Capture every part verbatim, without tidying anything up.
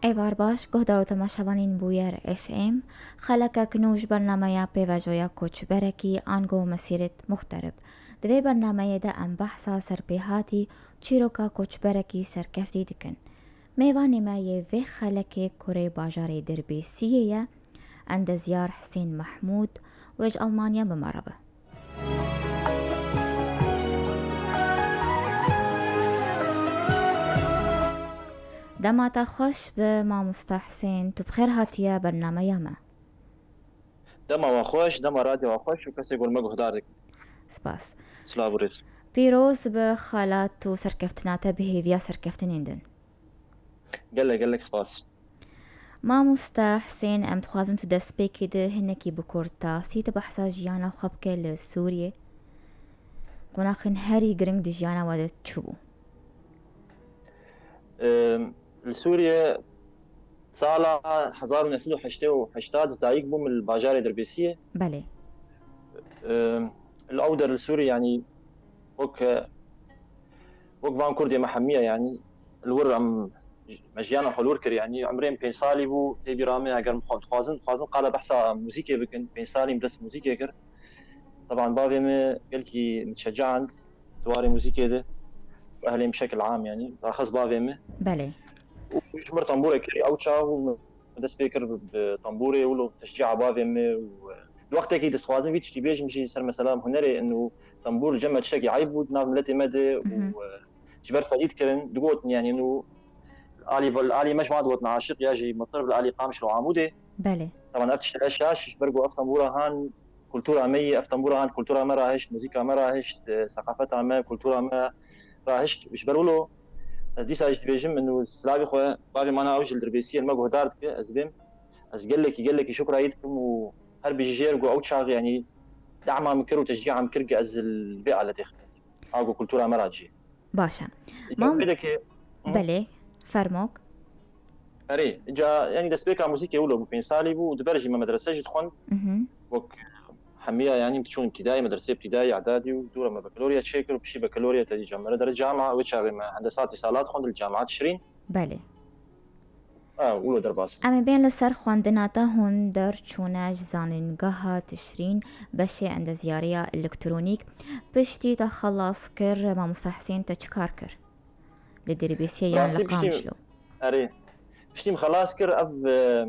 Êvar baş, guhdar û temaşevanên Bûyer F M, xelekek nû ji bernameya pêvajoya koçberekî ango mesîret muxterib. Di vê bernameyê de em behsa serpêhatî çîroka koçberekî serkeftî dikin. Mêvanê me yê vê xelekê kurê bajarê Dirbêsiyê ye, endezyar Hisên Mehmûd, wê ji Almanya bi me re be. Dema te xweş be, mamosta Hisên, tu bi xêr hatiye bernameya me. Dema we xweş, dema radyo we xweş û kesê ku li me guhdar dikin. Spas. Silav û rêz. Pîroz be xelat û serkeftina te bi hêviya serkeftinên din. Gelek, gelek spas. Mamosta Hisên, em dixwazin tu destpêkê de hinekî bi kurtasî tu behsa jiyana xwe bike li Sûriyê. Qonaxên herî giring di jiyana we de çi bû? Em, li Sûriyê sala hezar û neh sed û heştê û heşt ez dayik bûm li bajarê Dirbêsiyê. Belê. Em, li ew der li Sûriyê, yanî wek, wek van kurdê me hemiye, yanî li wir em, me jiyana xwe li wir kir, yanî emrê min pênc salî bû, tê bîra me, eger min xwe dixwazin, dixwazin qala behsa muzîkê bikin, pênc salî min dest muzîkê kir. Teban bavê min gelkî min şecand di warê muzîkê de, ehlê min şekil am, yanî raxist bavê min. Belê. Û ji mir tembûrek kir ew çax û min dest pê kir bi, bi tembûrê û li teşcîa bavê min û, e, di wextekî dixwazim vî tiştî bêjim jî ser mesela hunerê in û tembûr li cem me tiştekî eyb bû di nav miletê me de û, Mhm. e, ji ber xwedî dikirin, digotin, yanî, û alî, alî me ji wan digotin aşiq ya jî mitir li alî Qamişlo û Amûdê. Belê. Teban ev tişt e şaş, ji ber ku ev tembûra han kultura me yî, ev tembûra han kultura me rahişt, muzîka me rahişt, e, seqafeta me, kultura me rahişt. Ji ber wilo ez dîsa jî dibêjim, min û silavî xwe, bavê mana ew jî li Dirbêsiyê li me guhdar dike, ez dibêm, ez gelekî, gelekî şukrayî dikim û her bijî jê re ku ew çax, yanî, dema min kir û teşcîa min kir ku ez li vê aletê xebitim. A ku kultura me re cî. Baş e. Îcar Mam- vê de ki, hı. Belê, fermok. Erê, ca, yanî destpêka muzîkê wilo bû, pênc salî bû û di ber jî me medrese jî dixwend. Mhm. Wek hemiya, yanî, diçûn îbtidayî, medresê îbtidayî, îdadî û dûra me bakalorya çêkir û piştî bakalorya te dî cam-, me re dere cama, wê çaxê me hendesat îsalat xwend li Camiat Şirîn. Belê. Ha, wilo derbas bû. Em ê bên li ser xwendina te hûn derçûne ji zanîngeha Tişrîn, beşê endezyariya elektronîk. Piştî te xelas kir, Mamosta Hisên, te çi kar kir? Li Dirbêsiyê yan li Rastî piştî Qamişlo? Erê. Piştî min xelas kir, ev, e,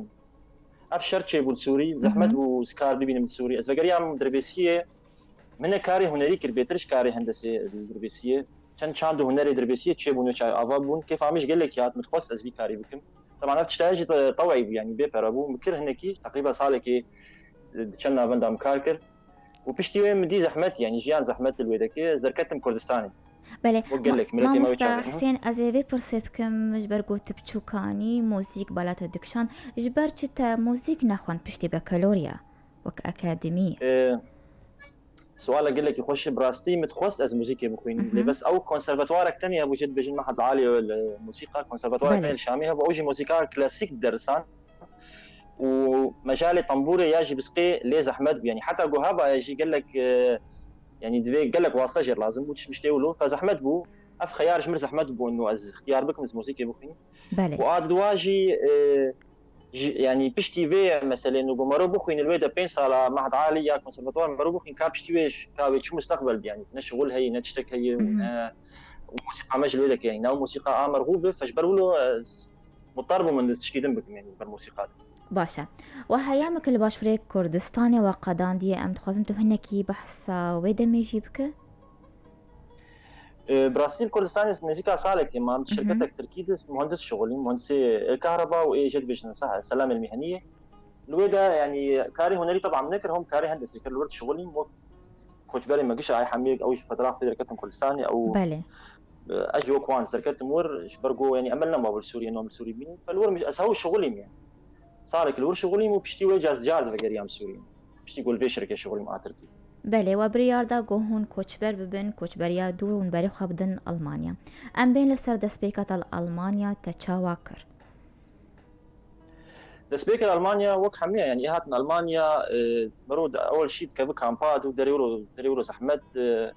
ev şer çêbû li Sûrî. Zehmet Mhm. bû ez kar bibînim li Sûrî. Ez vegeriyam Dirbêsiyê. Min ne karê hunerî kir, bêtir ji karê hendesê li Dirbêsiyê. Çend çand û hunerê Dirbêsiyê çêbûn, wê çaxê ava bûn. Kêfa min jî gelekî hat, min dixwest ez vî karî bikim. Teban ev tişt heye jî te-, teweyî bû, yanî bê pere bû. Min kir hinekî, teqrîba salekê, e, di çend navenda min kar kir. Û piştî wê min dî zehmet, yanî jiyan zehmet li wê dike, ez derketim Kurdistanê. Belê. Wek gelek Ma-, miletê me wê Mamosta çaxê. Hisên, ez ê vê pirsê bikim, ji ber ku tu biçûkanî, muzîk bala te dikişand. Ji ber çi te muzîk nexwend piştî bakalorya, wek akademî? E, Suala gelekî xweş e. Bi rastî min dixwest ez muzîkê bixwînim. Mhm. Lê bes ew konservatuwarek tenê hebû, jê dibêjin Mehed Alî li muzîka, konservatuwarek Belê. tenê li Şamê hebû. Ew jî muzîka klasîk diderisan. Û mejalê tembûrê ya jî bisqê lê zehmet bû. Yanî heta ku heba jî gelek, e, yanî divê gelek wasta jê lazim bû, tişt miştê wilo. Fe zehmet bû. Ev xeyar ji mir zehmet bû, û ez ixtiyar bikim ez muzîkê bixwînim. Belê. Û a diduwa jî, e, ji, yanî piştî vê meselê, nû ku mero bixwîne li wê de pênc sala Mehed Alî ya konservatuar mero bixwîne, ka piştî wê ş-, ka wê çi musteqbel bi, yanî ne şixul heye, ne tiştek heye û Mhm. ne, û muzîka me ji li wê de ke, yanî nav muzîka a merhûb be, fe ji ber wilo ez mutar bûm min ez tiştî din bikim, yanî ber muzîka de. Baş e. We heyamek li Başûrê Kurdistanê we qedandiye, em dixwazin tu hinekî behsa wê demê jî bike? E, bi rastî li Kurdistanê nêzîka salekê mam di Mhm. şirketek tirkî de muhendis şixulîm, muhendisê, e, kahreba û ê jê dibêjin se-, selamê miheniyê. Li wê de, yanî, karê hunerî teba min nekir, hom karê hendesê kir, li wir dişixulîm, wek koçberê me giş ay hemiyek, ew ji fetrax tê derketin Kurdistanê, ew, Belê. e, ez jî wek wan derketim wir, ji ber ku, yanî, em li nema li Sûriyê, nom li Sûrî bînin. Fel wir min, ez hew şixulîm, yanî. Salek li wir şixulîm û piştî wê car, car divegeriyam Sûriyê. Piştî ku li vê şirkê şixulîm a tirkî. Belê, we biryar da ku hûn koçber bibin, koçberiya dûr hûn berê xwe bidin Almanya. Em bên li ser destpêka te li Almanya te çawa kir? Destpêka li Almanya wek hemiya, yanî ê hatin Almanya, e, mero di ewel şî dikeve kampa, dû derê wilo, derê wilo zehmet, e,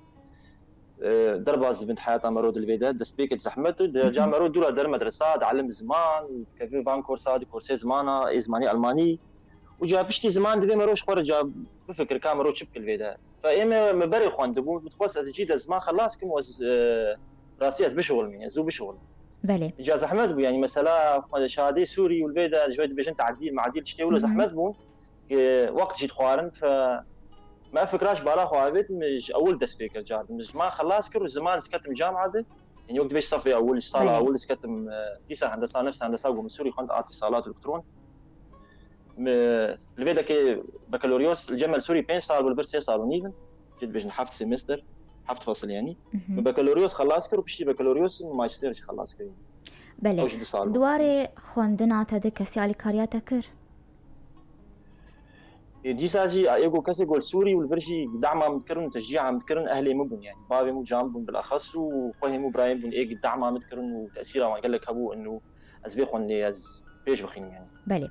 e, derbas dibin di heyata mero de li vê de, destpêkê di zehmet û di ca mero dûra der medresa, dielime ziman, dikeve van korsa, di korsê zimana, ê zimanê almanî. Û ca piştî ziman divê mero ji xwe re ca bifikir ka mero çi bike li vê de. Fe ê me, me berê xwendibû, min dixwest ez cî de ziman xelas kim û ez, e, rastî ez bişixulmî, ez zû bişixulmî. Belê. Ca zehmet bû, yanî mesela xwe şadê Sûrî û li vê de ji wê dibêjin tadîl, madîl tiştê wilo zehmet bûn. Ki wext jî dixwarin, fe me fikra ji bala xwe avêt, min ji ewil dest pê kir car. Min ziman xelas kir û ziman ez ketim camia de. Yanî wek dibêj sefê ewil, sala Belê. ewil ez ketim, e, dîsa hendesa nefs, hendesa ku min Sûrî xwend, atisalat elektronik. Mi, li vê dekê bakaloryos li cem me li Sûrî pênc sal bû, li vir sê sal û nîv in. Jê dibêjin heft semester, heft fasil yanî. Min bakaloryos xelas kir û piştî bakaloryos min majster jî xelas kir. Belê. Ew jî du sal bû. Di warê xwendina te de kesî alîkariya te kir? Ê, dîsa jî ê ku kesê ku li Sûrî û li vir jî dema min dikirin û teşcîa min dikirin ehlê min bûn, yanî bavê min û ca min bûn bilexes û xwehê min û birayê min bûn ê dema min dikirin û tesîra wan gelek hebû û ez vê xwendê ez pêş bixînim yanî. Belê.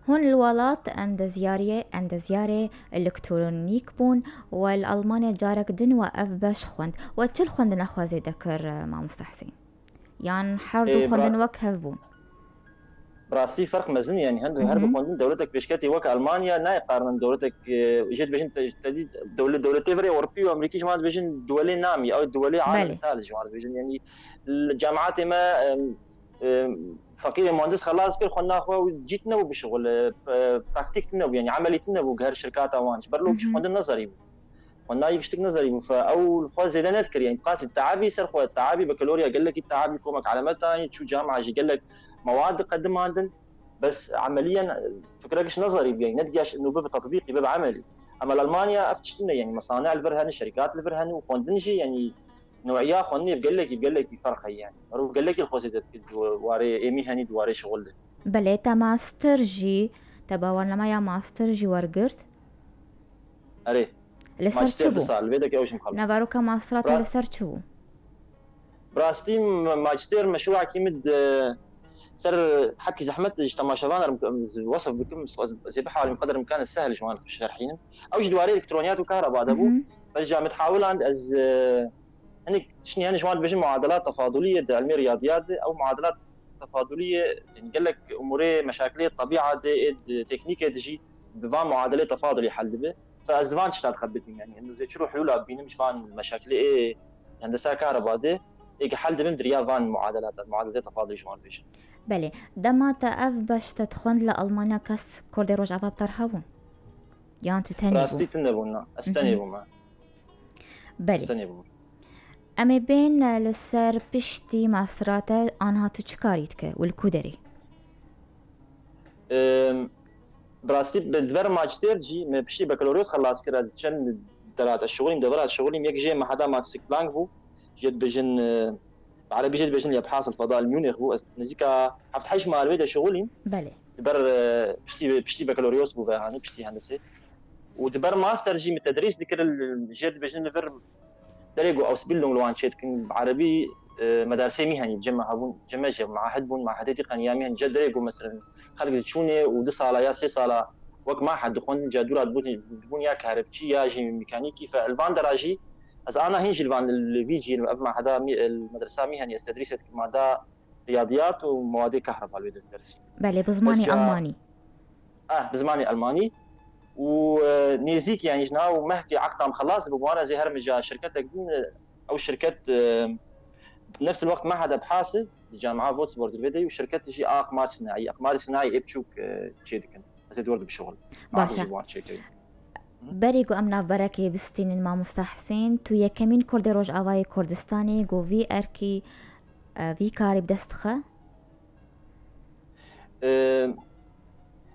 Hûn li welat endezyariyê, endezyarê elektronîk bûn we li Almanya carek din we ev beş xwend. We çi li xwendina xwe zêde kir, e, mamoste Hesên? Yan her du Ê, bra- xwendin wek hev bûn? Bi rastî ferq mezin e, yanî her du, her du xwendin dewletek pêşketî wek Almanya nayê qarinin dewletek, e, jê dibêjin te-, tedî dewle-, dewletê virê Ewropî û Amerîkî ji wan dibêjin duwelê namî, ew duwelê Belê. alem tal ji wan dibêjin. Yanî li cemaatê me, em, em, feqîrê muhandis xelas kir, xwendina xwe û cî tine bû bişixul, e, e, praktîk tine bû, yanî emelî tine bû, her şirkata wan. Ji ber lo Mhm. Xwendin nezerî bû. Xwendina yek ji tik nezerî bû. Fe ew li xwe zêde nedikir. Yanî qasî teabî ser xwe, teabî bakalorya gelekî teabî komek elemetan, çû camia jî gelek mewad diqedimandin. Bes emeliyen, e, fikrek ji nezerî bû. Yanî nedigiya ji nû bibe tetbîqî, bibe emelî. Ema li Almanya ev tişt tune, yanî mesane li vir hene, şerîkat li vir hene û xwendin jî, yanî new'iya xwendinê bi gelekî, bi gelekî ferq heye yanî. Merov gelekî li xwe zêde dikir di warê ê mîhenî, di warê şixul de. Belê, te master jî, te bawernameya master jî wergirt? Erê. Li ser çi Majster du bû? sal, vê deke ew jî mixelin. Neveroka mastera te Rast- li ser çi bû? Bi rastî m-, majster meşruakî min di ser hekî zehmet ji temaşevan re wesif bikim, ez, ez ê bihawlim qeder imkan ez sehil ji wan şerhînim. Ew ji di warê elektroniyat û kahreba de bû. Mhm. Bes ca min dihawiland ez, e, hinek tiştî hene ji wan dibêjin muadelat tefadulî ye di ilmê riyadiyat de. Ew muadelat tefadulî ye, yanî gelek umurê meşakilê tebîa de, ê di teknîkê de jî bi van muadelê tefadulî hel dibe. Fe ez di van tişta dixebitim, yanî ez ê çiro hulûla bibînim ji van meşakilê ê hendesa kahreba de, ê ki hel dibin di riya van muadelata, muadelê tefadulî ji wan dibêjin. Belê, dema te ev beş te dixwend li Almanya kes Kurdê Rojava bi te re hebûn? Yan tu tenê Rastî bû? tune bûn, na. Ez tenê bûm, ha. Belê. Ez tenê bûm. Em ê bên, e, li ser piştî mastera te, anha tu çi karî dike û li ku derê? Em, bi rastî bi, di ber majster jî me piştî bakaloryoz xelas kir, ez çend derat ez şixulîm, devera ez şixulîm, yek jê meheda Max Planck bû, jê dibêjin, e, bi erebî jê dibêjin Yebhas el Feda el Munîx bû, ez nêzîka heft heyş mal wê de şixulîm. Belê. Di ber, e, piştî, piştî bakaloryoz bû ve, hani piştî hendesê. Û di ber master jî min tedrîs dikir, jê dibêjin li vir derê ku Ausbildung li wan çêdikin, bi erebî, e, medarsê mîhenî cem me hebûn, cem me jî mahed bûn, mahedê dî qeniya mîhenî, ca derê ku mesela xelk diçûnê û du sala ya sê sala wek mahed dixwendin, ca dûra dibûn, dibûn ya kahrepçî ya jî mîkanîkî, fe li van dera jî ez ana hîn jî li van li vî cî ev maheda mî-, li medresa mîhenî ez tedrîsê dikim, mada riyadiyat û mewadê kahrebalê de dersî. Belê, bi zimanê Peki, almanî. Ah, bi zimanê almanî. Û, e, nêzîk, yanî ji niha û mehkê eqdam xelas bû, wan ez ê herim ja şirketek din, e, ew şirket, e, nefs el wext mehede bihas e, di camia Wolfsburg divê de û şirket jî a aqmar sinaî, aqmarê sinaî ê biçûk, e, çê dikin. Ez ê dor de bişixul. Baş e. Ji wan çêkirin. Berê ku em navberekê bistînin mamoste Hesên, tu yekemîn Kurdê Rojavayê Kurdistanê ku vî erkî, e, vî karî bi dest dixe? Ee,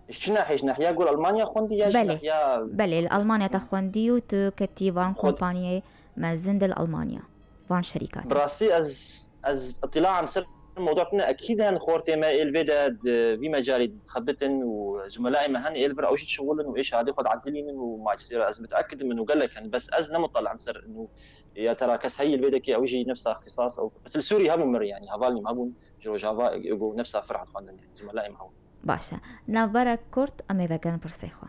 ji çi nahê, ji nahiya gor Almanya xwendî ya ji Belê. nahiya Belê, li Almanya te xwendî û tu ketî van kompaniyê mezin de li Almanya. Van şerîkatê. Bi rastî ez, ez îtîlaam ser mewdûa tune ekîd hen, xortê me ê li vê de di vî mecalî dixebitin û zumelayê me hene ê li vir ew jî dişixulin û ê şadê xwe diedilînin û macistêra ez miteekid im û gelek hen, bes ez ne mutelem ser û ya tera kes heyî li vê dekê ew jî nefsa îxtîsas ew. Bes li Sûrî hebûn mir, yanî hevalnî me hebûn ji Rojava ego nefsa Firhat xwendin, yanî zumelayê me hebûn. Baş e. Navberek kurt em ê vegerin pirsê xwe.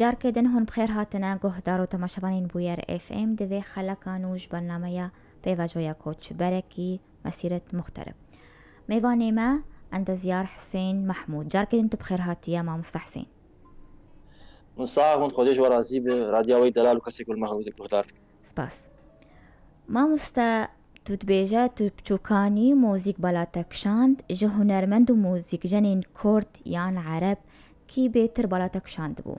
Carkê din hûn bi xêr hatine guhdar û temaşevanên Bûyer F M di vê xeleka nû ji bernameya Pêvajoya Koçberekî Mesîret Muxterib. Mêvanê me Endezyar Husên Mehmûd. Carkê din tu bi xêr hatiye, mamoste Husên. Min sax bûn, Xwedê ji we razî be. Radiya we delal û kesê ku li me hewî guhdar dikin. Spas. Mamoste, tu dibêje tu biçûkanî muzîk bala te kişand, ji hunermend û muzîkjenên kurd yan ereb kî bêtir bala te kişandibû?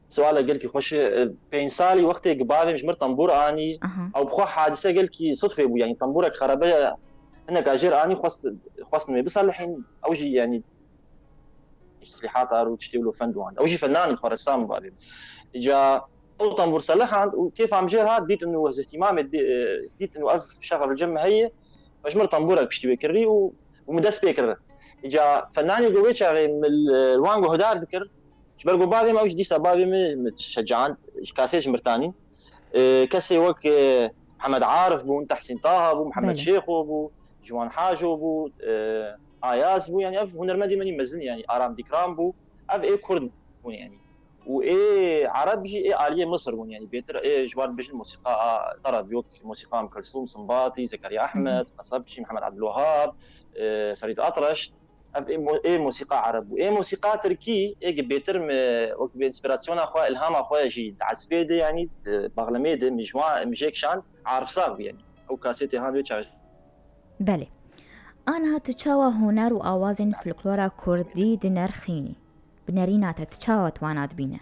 Suala gelkî xweş e. Pênc salî wextê ku bavê min ji mir tembûr anî, Aha. ew bi xwe hadise gelkî sudfê bû, yanî tembûrek xerebe hineka jêr anî, xwest, xwestin wê biselihîn, ew jî yanî îslîhata û tiştê wilo fend wan. Ew jî fenan in, xwe ressam bavê min. Îca ew tembûr selihand û kêfa min jêr hat, dît û ez îhtîmamê dî-, dît û ev şexef li cem min heye, ve ji mir tembûrek piştî wê kirî û, û min dest pê kir. Îca fenanê ku wê çaxê min li, li wan guhdar dikir, ji ber ku bavê min, ew jî dîsa bavê min, min şecand, ji kasê ji mir tanîn. E, kesê wek, e, Mihemed Arif bûn, Tehsîn Taha bû, Mihemed Belê. Şêxo bû, Ciwan Hajo bû, e, Ayaz bû, yanî ev hunermendê min ê mezin, yanî Aram Dîkran bû, ev ê kurd bûn, yanî. Û ê ereb jî ê aliyê Misir bûn, yanî bêtir ê ji wan bêjin mosîqa a tarab, wek mosîqa Em Kulsûm, Simbatî, Zekeriya Hı hı. Ehmed, Qesebçî, Mihemed Ebdulwehab, e, Ferîd Atreş. Ev ê mo-, ê mosîqa ereb bû. Ê mosîqa tirkî, ê gi bêtir mi, wek dibê înspirasyona xwe, ilhama xwe jî di ezfê de, yanî di baxlemê de, mi ji wan, mi jê kişand, Arif Sax bû, yanî. Ew kasetê han wê çax. Belê. Aniha tu çawa huner û awazên folklora kurdî dinerxînî? Bi nerîna te tu çawa wana dibîne?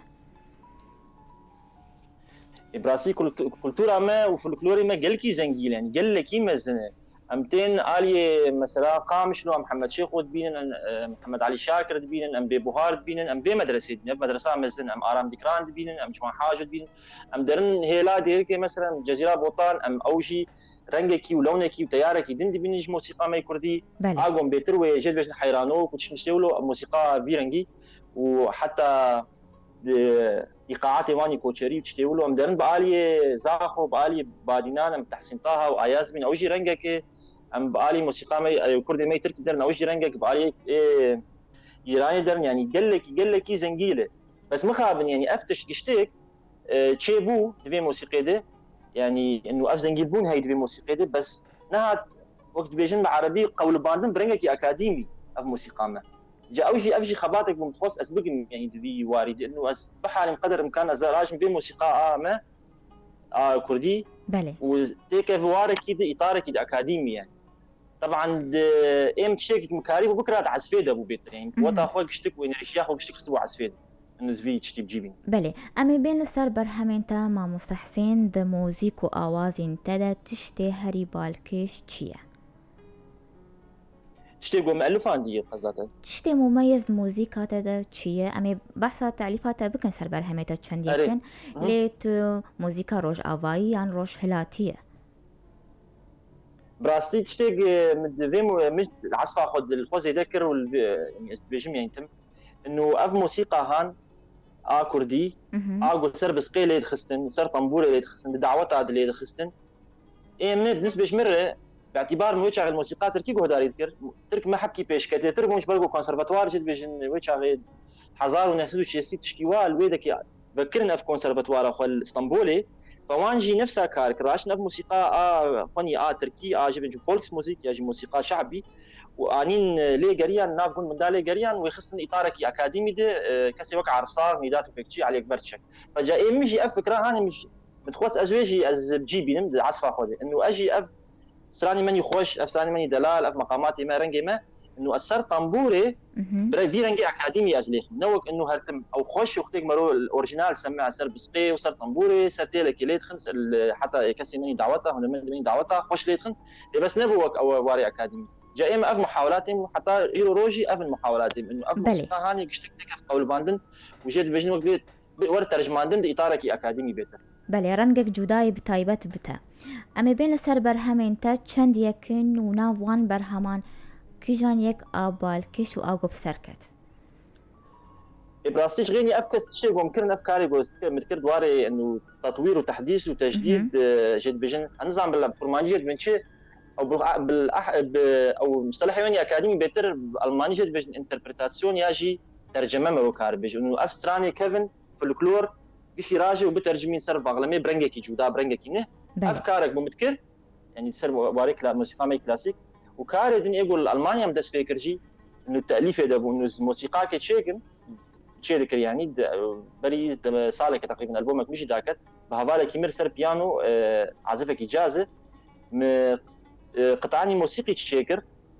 Ê, bi rastî kultu-, kultura me û folklorê me gelkî zengîn e, gelekî mezin e. Em tên aliyê mesela Qamişlo, em Mihemed Şêxo dibînin, em, e, Mihemed Elî Şakir dibînin, em Bêbuhar dibînin, em vê medresê dibînin. Ev medresa mezin, em Aram Dîkran dibînin, em Ciwan Hajo dibînin. Em derin hêla dêrikê mesela, em Cezîra Botan, em ew jî rengekî û lewnekî û teyarekî din dibînin ji mosîqa me yê kurdî. Belê. A gon bêtir wê jê dibêjin heyranok û tişt tiştê wilo mosîqa vî rengî û heta di îqaatê wan yê koçerî û tiştê wilo em derin bi aliyê Zaxo, bi aliyê Badînan, em Tehsîn Taha û Ayaz bîn, ew jî rengekê, em bi alî mosîqa me, e, kurdê me yê tirkî derin, ew jî rengek bi aliyê, ê, Îranê derin, yanî gelekî, gelekî zengîn e. Bes mixabin, yanî ev tişt giştêk, e, çêbû di vê mosîqê de, yanî inu ev zengînbûn heye di vê mosîqê de, bes nehat, wek dibêjin bi erebî, qewlibandin bi rengekî akadîmî ev mosîqa me. Ca ew jî, ev jî xebatek bû, min dixwest ez bikim, yanî di vî warî de, inu ez bihalim qeder imkan ez rajim vê mosîqa a me, a kurdî Belê. û têke vî warekî de, îtarekî de akadîmî ye. Teban di, êm tiştekî ku min karîbû bikira di ezfê de bû bêtir. Yanî Mhm. weta xwe giştik û enerjiya xwe giştik xistibû ezfê de. Min ez vî tiştî bi cî bîn. Belê. Em ê bên li ser berhemên te, Mamoste Husên, di muzîk û awazên te de tiştê herî balkêş çi ye? Tiştê ku me elifandî ye zaten. Tiştê mumeyez di muzîka te de çi ye? Em ê behsa telîfa te bikin ser berhemê te çend Erê. yekin. Mhm. Lê tu muzîka rojavayî yan rojhilatî ye? Bi rastî tiştê ku min di vê mu-, min ezfa xwe di xwe zêde kir û li vê, yanî ez dibêjim, yanî tim. Inu ev mosîqa han a kurdî, Mhm. a ku ser bisqê lê dixistin, ser tembûrê lê dixistin, di daweta de lê dixistin. Ê min bi nisbê ji min re, bi îtîbar min wê çaxê li mosîqa tirkî guhdarî dikir. Tirk me hebkî pêşketêtir bûn, ji ber ku konservatuwar jî dibêjin, wê çaxê hezar û neh sed û şêstî tişkî wa li wê dekê vekirin ev konservatuwara xwe li Stenbolê. Ve wan jî nefsa kar kir. Raştin ev mosîqa a xwenî a tirkî, a jî bêjin Volksmusik ya jî mosîqa şe'bî û anîn lê geriyan, nav gund min da lê geriyan, wê xistin îtarekî akadîmî de, e, kesê wek Arif Sağ, Nîda Tufekçî, Elî Ekber Çiçek. Ve ca ê min jî ev fikra hanê min jî, min dixwest ez wê jî ez bi cî bînim di ezfa xwe de. Inu ez jî ev stranê menî xweş, ev stranê menî delal, ev meqamatê me, rengê me, inu ez ser tembûrê Mhm. bi re-, vî rengê akadîmî ez lêxim. Ne wek inu her tim ew xweş û xitêk mero orîjinal seme ser bisqê û ser tembûrê, ser têlekê lê dixin, ser li, heta kesê menî daweta, hunermendê menî daweta, xweş lê dixin. Lê bes nebû wek ew warê akadîmî. Ca ê me ev muhawelatê min, heta îro rojî ev in muhawelatê min. Inu ev Belê. mosîqa hanê giştik têk ev qewlibandin û jê dibêjin wek vê bi-, were tercimandin di îtarekî akadîmî bêtir. Belê, rengek cudayê bi taybet bi te. Em ê bên li ser berhemên te çend yekin û nav wan berheman kîjan yek a balkêş û a ku bi ser ket? Ê, bi rastî ji xênî ev kes tiştê ku em kirin, ev karê ku ez dikir, min dikir di warê inu tetwîr û tehdîs û tejdîd, Mhm. e, jê dibêjin, ez nizam bila kurmancî jê dibin çi, ew bi, bil ah-, bi, ew mustelehê wenî akadîmî bêtir bi almanî jê dibêjin interpretasyon ya jî terceme mero kar bêje. Û ev stranê kevin folklor gişî raje û bitercimîn ser baxlemê bi rengekî cuda, bi rengekî neh. Ev karek bû min dikir, yanî ser warê kla-, mosîqa me klasîk. Û karê din ê ku li Almanya min dest pê kir jî, û telîfê de bû, û mosîqakê çêkin, çê dikir, yanî de, berî de saleke teqrîben albomek min jî daket. Bi hevalekî mir ser piyano, e, azifekî caz e. Mi, e, qit'anî mosîqî çêkir.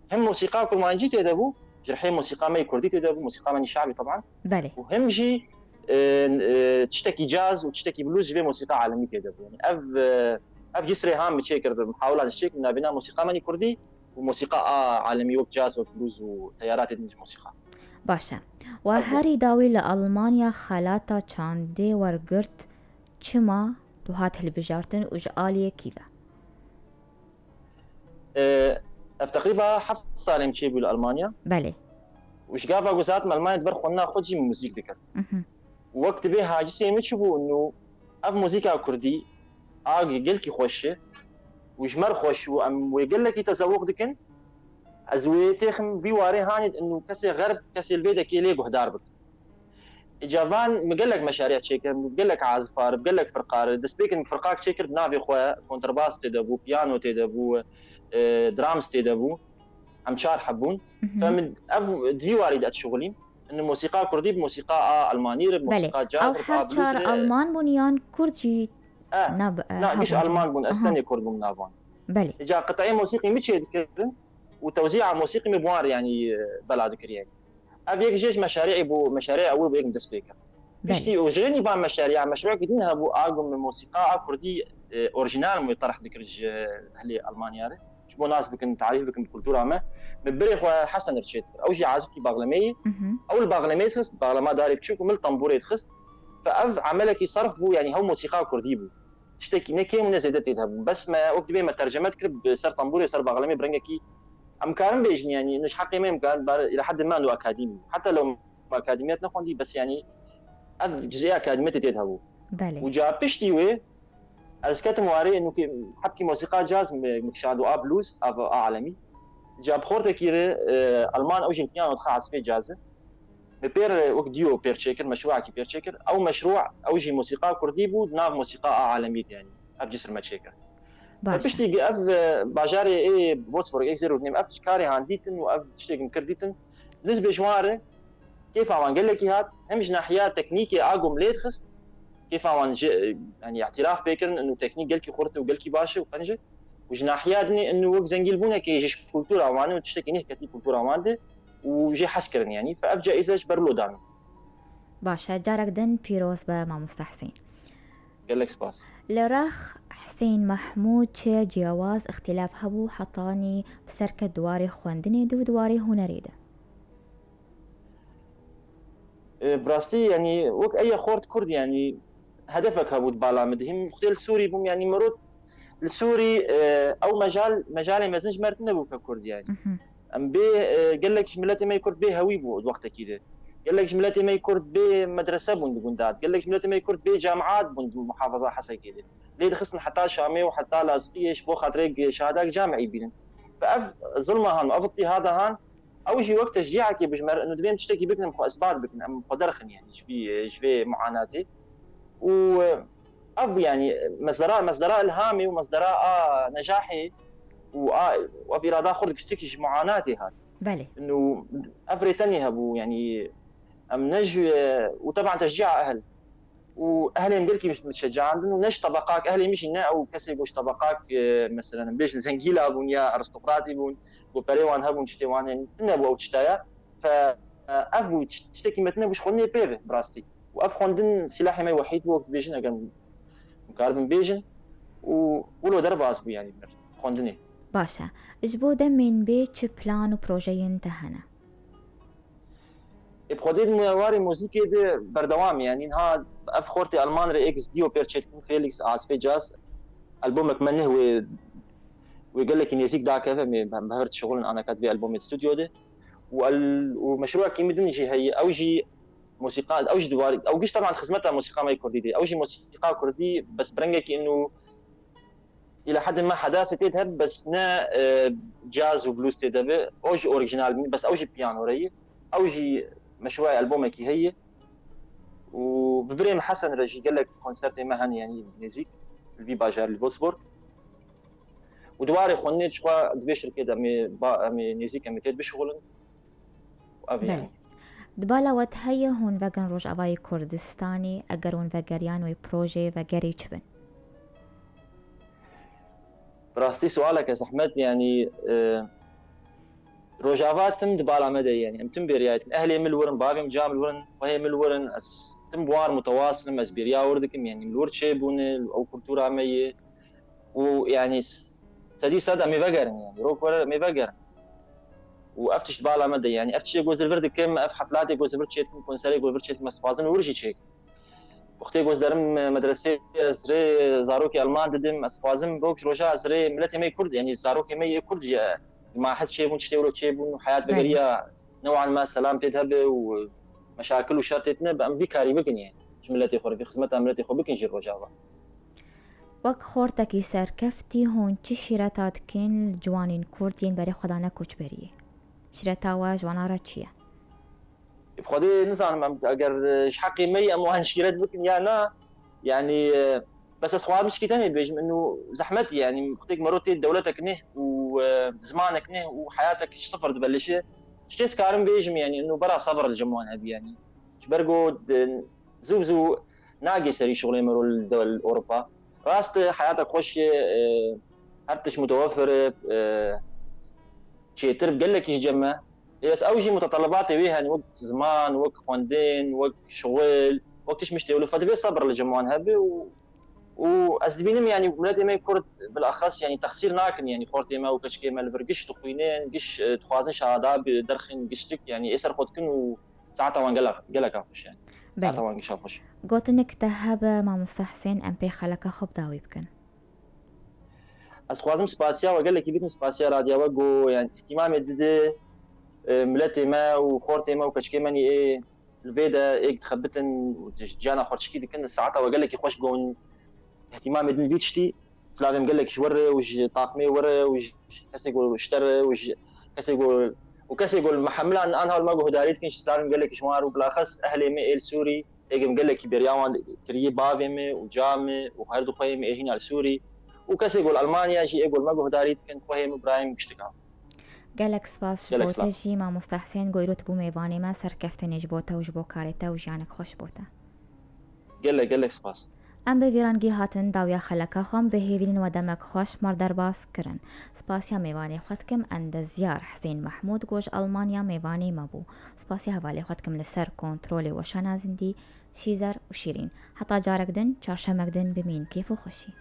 Hem mosîqa kurmancî tê de bû, ji rihê mosîqa me yê kurdî tê de bû, mosîqa me nî şabî teban. Belê. Û hem jî, e, e, tiştekî caz û tiştekî blues ji vê mosîqa alemî tê de bû. Yanî ev, e, ev cisrê han min çêkir, mihawila çêkir navîna mosîqa me nî kurdî û mosîqa a alemî wek caz, wek blues û teyaratê din ji mosîqa. Baş e. We herî dawî li Almanya xelata çandê wergirt, çima tu hat hilbijartin û ji aliyê kî ve? E, ev teqrîba heft salê min çêbû li Almanya. Belê. Û ji gava ku zatim Almanya di ber xwendina xwe jî muzîk dikir. Mhm. Û wek dibê hacisê min çi bû, û ev muzîka kurdî a gelkî xweş e û ji me re xweş û em wê gelekî tezewuq dikin. Ez wê têxim vî warê hanê, û kesê xerb, kesê li vê dekê lê guhdar bikin. Îca van min gelek meşarî çêkir, min gelek azifar, bi gelek firqar, destpêkin firqak çêkir bi navê xwe, kontrabas tê de bû, piyano tê de bû, e, drums tê de bû. Em çar heb bûn. Mhm. Fe min ev di vî warî de dişixulîm. Û mosîqa kurdî bi mosîqa a almanî re, bi Belê. Mosîqa caz Ew re, bi her a blues çar re. Alman bûn yan kurd jî? Eh, nab-, eh, na, giş hebûn. Alman bûn, ez Aha. Tenê kurd bûm navan. Belê. Îca qit'eyê mosîqî min çê dikirin û tewzîa mosîqî min bi wan re, yanî, e, bela dikir, yanî. Ev yek jê ji meşarî'ê bû, meşarî'ê ewil bû yek min dest pê kir. Belê. Piştî û ji rênî van meşarî'an, meşru'ekî din hebû, a ku min mosîqa a kurdî, e, orîjinal min wê terh dikir ji ehlê Almanya re. Ji bo nas bikin, tarîf bikin bi kultura me. Min birê xwe Hesen re çêdikir. Ew jî azifkî baxlemeyî. Mhm. Ew li baxlemeyê dixist, baxlema darê biçûk û min li tembûrê dixist. Fe ev emelekî serf bû, yanî hew mosîqa kurdî bû. Tiştekî ne kêm û ne zêde tê de hebû. Bes me wek dibê me terceme dikir bi ser tembûrê, ser baxlemê bi rengekî em karin bêjin, yanî, ino ji heqê me em karin bar îla hedê me û akadîmî. Heta lew me akadîmiyet nexwendî, bes, yanî, ev cizê akadîmiyetê tê de hebû. Belê. Û ca piştî wê ez ketim warê, ino ki hebkî mosîqa caz mi, mi kişand û a blues, a, a alemî. Ca bi xortekî re, e, Alman, ew jî piyano dixe, azifê caz e. Me pêr wek dîyo pêr çêkir, meşruakî pêr çêkir. Ew meşru, ew jî mosîqa kurdî bû, di nav mosîqa a alemî de, yanî ev cisr me çêkir. Baş e. Piştî ev, e, bajarê ê Wolfsburg, ê zêr û nêm, ev karê han dîtin û ev tiştê min kir dîtin. Nisbê ji wan re kêfa wan gelekî hat, hem ji nahiya teknîkê a gom lê dixist, kêfa wan ji, yanî, îtîraf pê kirin, inu teknîk gelkî xurt û gelkî baş e û qenc e. Û ji nahiya dinê inu wek zengîlbûnekê jî ji kultura wan e û tiştekî neh ketî kultura wan de û jê hez kirin, yanî. Fe ev caîze ji ber wilo dan. Baş e, carek din pîroz be mamoste Husên. Gelek spas. Li rex Husên Mehmûd çi ciyawaz, îxtîlaf hebû, hetanî bi ser ket di warê xwendinê de û di warê hunerê de? E, bi rastî, yanî, wek eye xort kurd, yanî, hedefek hebû di bala min de. Him xwedê li Sûrî bûm, yanî, mirot li Sûrî, e, ew mejal, mejalê mezin ji me re tune bû ke kurd, yanî. Mhm. Em bê, e, gelek ji miletê me yê kurd bê hewî bû di wextekî de. Gelek ji miletê me yê kurd bê medrese bûn di gundat. Gelek ji miletê me yê kurd bê camiat bûn di muhafaza Hesekê de. Lê dixistin heta Şamê û heta Laziqiyê ji bo xatirê şehadek camî bînin. Fe ev zulma han, ev îtîhada han, ew jî wek teşcîekê bi ji me re, û divê em tiştekî bikin, em xwe isbat bikin, em xwe derxin, yanî, ji vî, ji vê muanatê. Û, e, ev bû, yanî, mesdera, mesdera ilhamê û mesdera a nejahê û a, û ev îrada xurt tiştekî ji muanatê hat. Belê. Û ev rê tenê hebû, yanî, em ne ji, û teban teşcîa ehl. Û ehlê min gelkî min şecaandin û ne ji tebaqak, ehlê min jî ne ew kesê ku ji tebaqak, e, meselen, em bêjin zengîla bûn ya aristokratî bûn, ku perê wan hebûn, tiştê wan hene, tune bû ew tişta ya. Fe, e, ev bû tiş-, tiştekî me tune bû ji xwendinê pê ve, bi rastî. Û ev xwendin sîlahê me wehîd bû, wek dibêjin, eger em karibin bêjin. Û wilo derbas bû, yanî, bi xwendinê. Baş e. Ji bo demên bê çi plan û projeyên te hene? Ê, bi Xwedê di warê muzîkê de berdewam e, yanî niha ev xortê Alman re êk ji dî û pêr çêdikin, Felix, azifê caz, albomek me neh wê, wê gelekî nêzîk dakeve, em ê bi hev re dişixulin anaka di vê albomê di stûdyo de. Û el-, û meşrûekî min din jî heye, ew jî mosîqa, ew jî di warê, ew giş teban xizmeta mosîqa me yê kurdî de. Ew jî mosîqa kurdî, bes bi rengekî ino îla hedê me hedasê tê de hebe, bes ne, e, caz û blues tê de be. O jî orîjinal bû, bes ew jî piyano re ye. Ew jî meşruê albumekî heye. Û bi birê min Hesen re jî gelek konsertê me hene, yanî nêzîk li vî bajarî, li Wolfsburg. Û di warê xwendinê jixwe di vê şirkê de em ê ba-, em ê nêzîk em ê tê de bişixulin. Ev Belê. Yanî. Di bala we de heye hûn vegerin Rojavayê Kurdistanê, eger hûn vegeriyan wê projeyê vegerê çi bin? Bi rastî sualeke zehmet, yanî, e, Rojava tim di bala me de ye, yanî em tim bêriya ye dikin. Ehlê min li wir in, bavê min, ca min li wir in, xwehê min li wir in, ez tim bi wan mutewasil im, ez bêriya wir dikim, yanî li wir çêbûne, ew kultura me ye. Û yanî s-, sedî sed em ê vegerin, yanî rok were em ê vegerin. Û ev tişt bala me de, yanî ev tiştê ku ez li vir dikim, ev heflatê ku ez li vir çêdikim, konserê ku li vir çêdikim, ez dixwazim li wir jî çêkim. Wextê ku ez derim medresê, ez rê zarokê Alman didim, ez dixwazim rok ji roja ez rê miletê me yê Kurd, yanî zarokê me yê Kurd jî, e, mahet çêbûn, tiştê wilo çêbûn û heyat Belê. Vegeriya newan me selam pê de hebe û meşakil û şer tê de nebe, em vî karî bikin, yanî ji miletê xwe re, vî xizmeta miletê xwe bikin jî Rojava. Wek xortekî serkeftî hûn çi şîreta dikin li ciwanên Kurd yên berê xwe dane koçberiyê? Şîreta we ji wana re çi ye? Bi Xwedê nizanim em eger, e, ji heqê me yî em wan şîret bikin ya na. Yanî, e, bes ez xwarim tişkî tenê bêjim, inu zehmet, yanî wextêk mero tê dewletek neh û, e, zimanek neh û heyatek ji sifir dibelişe. Tiştê ez karim bêjim, yanî inu bera sebir li cem wan hebî, yanî. Ji ber ku di-, zû bi zû nagê serî şixulê mero li dew-, li Ewropa. Rast e, heyatek xweş e, e, her tişt mutewefir e, e, çêtir bi gelekî ji cem me. Ê, ez ew jî mutetelebatê wê hene, wek ziman, wek xwendin, wek şixul, wek tişt miştê. Wilo fedivê sebir li cem wan hebe û, û ez dibînim, yanî miletê me Kurd bilaxes, yanî texsîr nakin, yanî xortê me û keçikê me li vir giş dixwînin, giş, e, dixwazin şahada bi-, derxin giştik, yanî ê ser xwe dikin û saeta wan gelek, geleka xweş, yanî. Belê. Saeta wan gişa xweş. Gotinek te hebe, mamoste Husên, em pê xeleka xwe bi dawî bikin. Ez dixwazim spasiya we gelekî bikim, spasiya radya we ku, yanî, îhtîmamê dide, e, miletê me û xortê me û keçikê me nî ê li vê de êk dixebitin û di jiyana xwe tişkî dikin, saeta we gelekî xweş gon îhtîmamê din vî tiştî. Silavêm gelek ji we re û ji taqmê we re û ji kesê ku ji te re û ji kesê ku, û kesê ku li mehemilan anha li me guhdarî dikin, ji silavêm gelek ji wan re û bilaxes ehlê me ê li Sûrî, êk em gelekî bêriya wan kirî, bavê me û ca me û her du xwehê me ê hîna li Sûrî û kesê ku li Almanya jî ê ku li me guhdarî dikin, xwehê me, birayê me, giştika. Gelek spas ji Gelek bo te spas. Jî, mamoste Husên, ku îro tu bû mêvanê me, serkeftinê ji bo te û ji bo karê te û jiyanek xweş bo te. Gelek, gelek spas. Em bi vî rengî hatin dawiya xeleka xwe, em bi hêvî nin we demek xweş me re derbas kirin. Spasiya mêvanê xwe dikim, endezyar Husên Mehmûd, ku ji Almanya mêvanê me bû. Spasiya hevalê xwe dikim li ser kontrolê, Weşana Zindî, Şîzer û Şîrîn. Heta carek din, çarşemek din, bimînin kêf û xweşî.